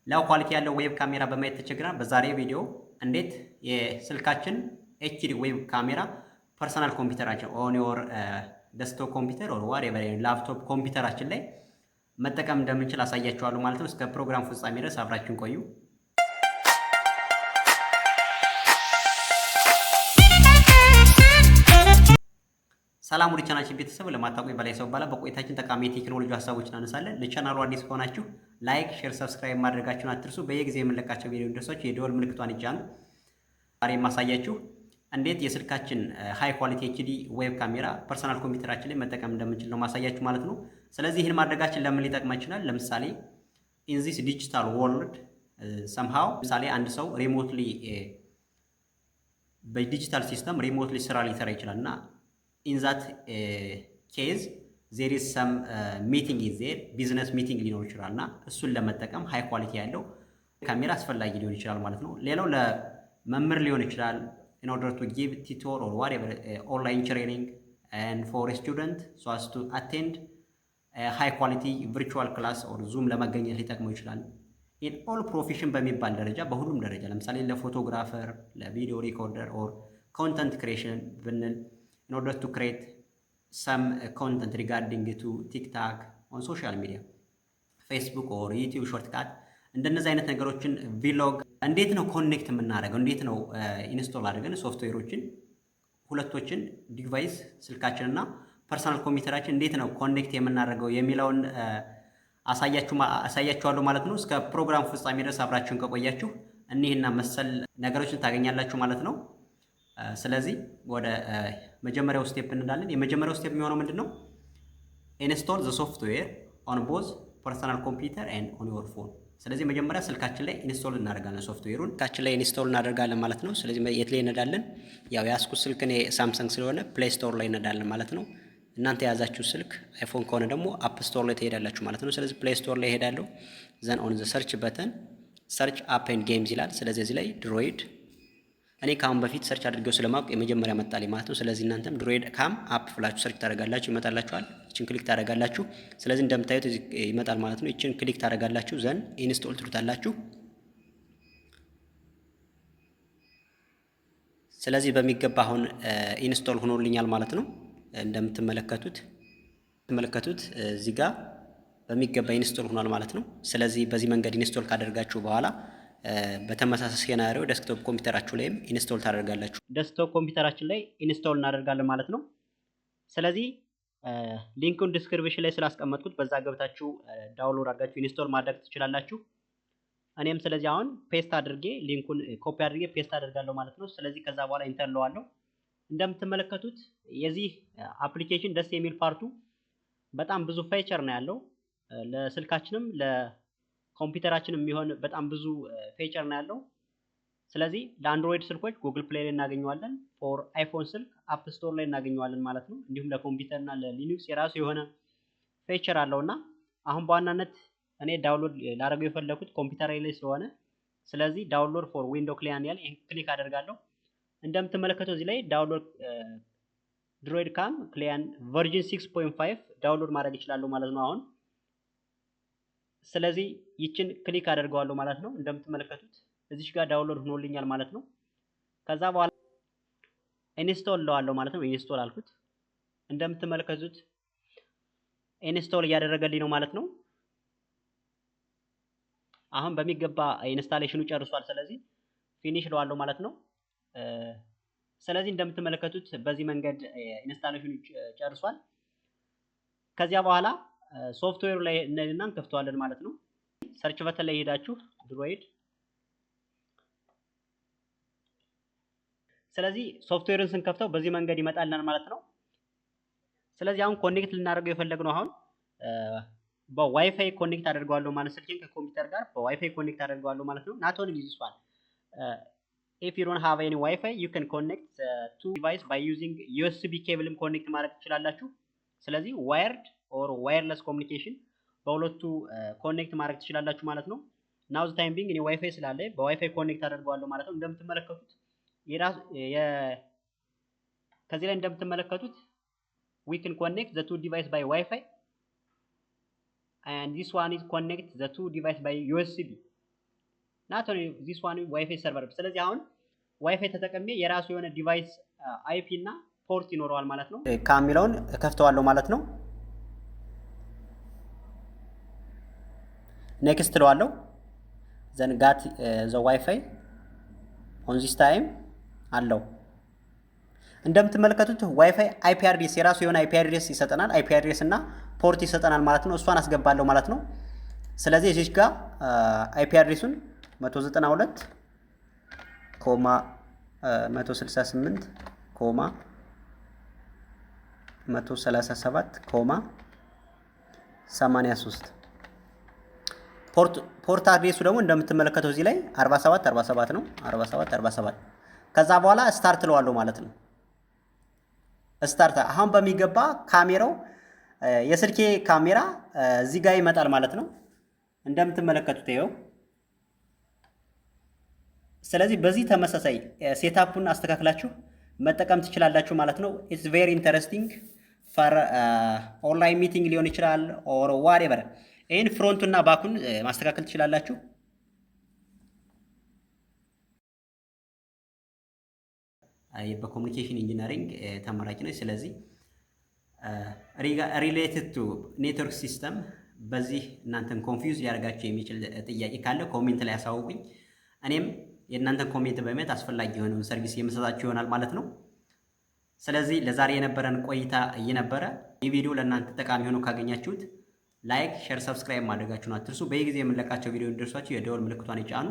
Low quality ያለው web camera በማየት ተቸግረናል። በዛሬ ቪዲዮ እንዴት የስልካችን HD web camera personal ኮምፒውተራችን on your desktop computer or whatever laptop ኮምፒውተራችን ላይ መጠቀም እንደምንችል አሳያችኋለሁ ማለት ነው። እስከ ፕሮግራም ፍጻሜ ድረስ አብራችሁን ቆዩ። ሰላም ወደ ቻናላችን ቤተሰብ፣ ለማታውቁኝ በላይ ሰው እባላለሁ። በቆይታችን ጠቃሚ የቴክኖሎጂ ሀሳቦችን እናነሳለን። ለቻናሉ አዲስ ከሆናችሁ like፣ share፣ subscribe ማድረጋችሁን አትርሱ። በየጊዜው የምንለቃቸው ቪዲዮ እንዲደርሳችሁ የደወል ምልክቷን ይጫኑ። ዛሬ የማሳያችሁ እንዴት የስልካችን high quality HD web camera personal ኮምፒውተራችን ላይ መጠቀም እንደምንችል ነው ማሳያችሁ ማለት ነው። ስለዚህ ይህን ማድረጋችን ለምን ሊጠቅመን ይችላል? ለምሳሌ in this digital world somehow ለምሳሌ አንድ ሰው remotely በ digital system remotely ስራ ሊሰራ ይችላል እና in that case there is some meeting is there፣ business meeting ሊኖር ይችላል እና እሱን ለመጠቀም high quality ያለው ካሜራ አስፈላጊ ሊሆን ይችላል ማለት ነው። ሌላው ለመምህር ሊሆን ይችላል in order to give tutor or whatever online training and for student so as to attend high quality virtual class or Zoom ለመገኘት ሊጠቅመው ይችላል። In all profession በሚባል ደረጃ፣ በሁሉም ደረጃ፣ ለምሳሌ ለ photographer፣ ለ video recorder or content creation ብንል in order to create some content regarding to TikTok on social media, Facebook or YouTube shortcut፣ እንደነዚህ አይነት ነገሮችን፣ vlog እንዴት ነው connect የምናደርገው? እንዴት ነው install አድርገን ሶፍትዌሮችን ሁለቶችን device ስልካችንና personal ኮምፒውተራችን እንዴት ነው connect የምናደርገው የሚለውን አሳያችኋለሁ ማለት ነው። እስከ ፕሮግራም ፍጻሜ ድረስ አብራችሁን ከቆያችሁ እኒህና መሰል ነገሮችን ታገኛላችሁ ማለት ነው። ስለዚህ ወደ መጀመሪያው step እንሄዳለን። የመጀመሪያው step የሚሆነው ምንድን ነው? Install the software on both personal computer and on your phone። ስለዚህ መጀመሪያ ስልካችን ላይ install እናደርጋለን፣ ሶፍትዌሩን ስልካችን ላይ install እናደርጋለን ማለት ነው። ስለዚህ የት ላይ እንሄዳለን? ያው የያዝኩት ስልክ እኔ Samsung ስለሆነ Play Store ላይ እንሄዳለን ማለት ነው። እናንተ የያዛችሁ ስልክ iPhone ከሆነ ደግሞ App Store ላይ ትሄዳላችሁ ማለት ነው። ስለዚህ Play Store ላይ እሄዳለሁ። Then on the search button search app and games ይላል። ስለዚህ እዚህ ላይ Droid፣ እኔ ከአሁን በፊት search አድርጌው ስለማውቅ የመጀመሪያ መጣልኝ ማለት ነው። ስለዚህ እናንተም Droid Cam app ብላችሁ search ታደርጋላችሁ፣ ይመጣላችኋል። ይችን click ታደርጋላችሁ። ስለዚህ እንደምታዩት ይመጣል ማለት ነው። ይችን click ታደርጋላችሁ፣ then install ትሉታላችሁ። ስለዚህ በሚገባ አሁን install ሆኖልኛል ማለት ነው። እንደምትመለከቱት ተመለከቱት እዚህ ጋር በሚገባ install ሆኗል ማለት ነው። ስለዚህ በዚህ መንገድ install ካደረጋችሁ በኋላ በተመሳሳይ scenario desktop ኮምፒውተራችሁ ላይም install ታደርጋላችሁ። Desktop ኮምፒውተራችን ላይ install እናደርጋለን ማለት ነው። ስለዚህ link ኡን description ላይ ስላስቀመጥኩት በዛ ገብታችሁ download አድርጋችሁ install ማድረግ ትችላላችሁ። እኔም ስለዚህ አሁን paste አድርጌ link ኡን copy አድርጌ paste አደርጋለሁ ማለት ነው። ስለዚህ ከዛ በኋላ enter እለዋለሁ። እንደምትመለከቱት የዚህ application ደስ የሚል part ኡ በጣም ብዙ feature ነው ያለው። ለስልካችንም ለኮምፒውተራችንም የሚሆን በጣም ብዙ feature ነው ያለው። ስለዚህ ለ Android ስልኮች Google Play ላይ እናገኘዋለን። For iPhone ስልክ App Store ላይ እናገኘዋለን ማለት ነው። እንዲሁም ለኮምፒውተር እና ለ Linux የራሱ የሆነ feature አለው እና አሁን በዋናነት እኔ download ላደርገው የፈለኩት ኮምፒውተር ላይ ስለሆነ ስለዚህ download for window client ያለ ይህን click አደርጋለሁ። እንደምትመለከተው እዚህ ላይ download Droid Cam client version 6.5 download ማድረግ እችላለሁ ማለት ነው አሁን። ስለዚህ ይችን click አደርገዋለሁ ማለት ነው። እንደምትመለከቱት እዚች ጋር download ሆኖልኛል ማለት ነው። ከዛ በኋላ install እለዋለሁ ማለት ነው። Install አልኩት። እንደምትመለከቱት install እያደረገልኝ ነው ማለት ነው። አሁን በሚገባ installation ኑ ጨርሷል። ስለዚህ finish እለዋለሁ ማለት ነው። ስለዚህ እንደምትመለከቱት በዚህ መንገድ installation ኑ ጨርሷል። ከዚያ በኋላ ሶፍትዌሩ ላይ እንሄድና እንከፍተዋለን ማለት ነው። Search button ላይ ሄዳችሁ Droid፣ ስለዚህ ሶፍትዌሩን ስንከፍተው በዚህ መንገድ ይመጣልናል ማለት ነው። ስለዚህ አሁን connect ልናደርገው የፈለግነው አሁን በ WiFi connect አደርገዋለሁ ማለት፣ ስልኬን ከኮምፒውተር ጋር በ WiFi connect አደርገዋለሁ ማለት ነው። Not only this one, if you don't have any WiFi, you can connect two device by using USB cable ም connect ማድረግ ትችላላችሁ። ስለዚህ wired or wireless communication በሁለቱ connect ማድረግ ትችላላችሁ ማለት ነው። Now the time being እኔ ዋይፋይ ስላለ በ WiFi connect አደርገዋለሁ ማለት ነው። እንደምትመለከቱት ከዚህ ላይ እንደምትመለከቱት we can connect the two device by WiFi and this one is connect the two device by USB. Not only this one, WiFi server። ስለዚህ አሁን ዋይፋይ ተጠቅሜ የራሱ የሆነ device IP እና port ይኖረዋል ማለት ነው። ካሚለውን ከፍተዋለሁ ማለት ነው። Next እለዋለሁ። Then got the WiFi on this time አለው። እንደምትመለከቱት WiFi IP address፣ የራሱ የሆነ IP address ይሰጠናል። IP address እና port ይሰጠናል ማለት ነው። እሷን አስገባለሁ ማለት ነው። ስለዚህ እዚች ጋር IP address ኡን 192,168,137,83፣ port address ኡ ደግሞ እንደምትመለከተው እዚህ ላይ 47 47 ነው። 47 47። ከዛ በኋላ start እለዋለሁ ማለት ነው። Start። አሁን በሚገባ ካሜራው፣ የስልኬ ካሜራ እዚህ ጋር ይመጣል ማለት ነው። እንደምትመለከቱት ይኸው። ስለዚህ በዚህ ተመሳሳይ setup ኡን አስተካክላችሁ መጠቀም ትችላላችሁ ማለት ነው። It's very interesting for online meeting ሊሆን ይችላል or whatever። ይህን front ኡና back ኡን ማስተካከል ትችላላችሁ። በ communication engineering ተመራቂ ነች። ስለዚህ related to network system በዚህ እናንተን confuse ሊያደርጋችሁ የሚችል ጥያቄ ካለ comment ላይ ያሳውቁኝ። እኔም የእናንተን comment በማየት አስፈላጊ የሆነውን service የምሰጣችሁ ይሆናል ማለት ነው። ስለዚህ ለዛሬ የነበረን ቆይታ እየነበረ ይህ ቪዲዮ ለእናንተ ጠቃሚ ሆኖ ካገኛችሁት like፣ share፣ subscribe ማድረጋችሁን አትርሱ። በየጊዜ የምንለቃቸው ቪዲዮ እንዲደርሷችሁ የደወል ምልክቷን ይጫኑ።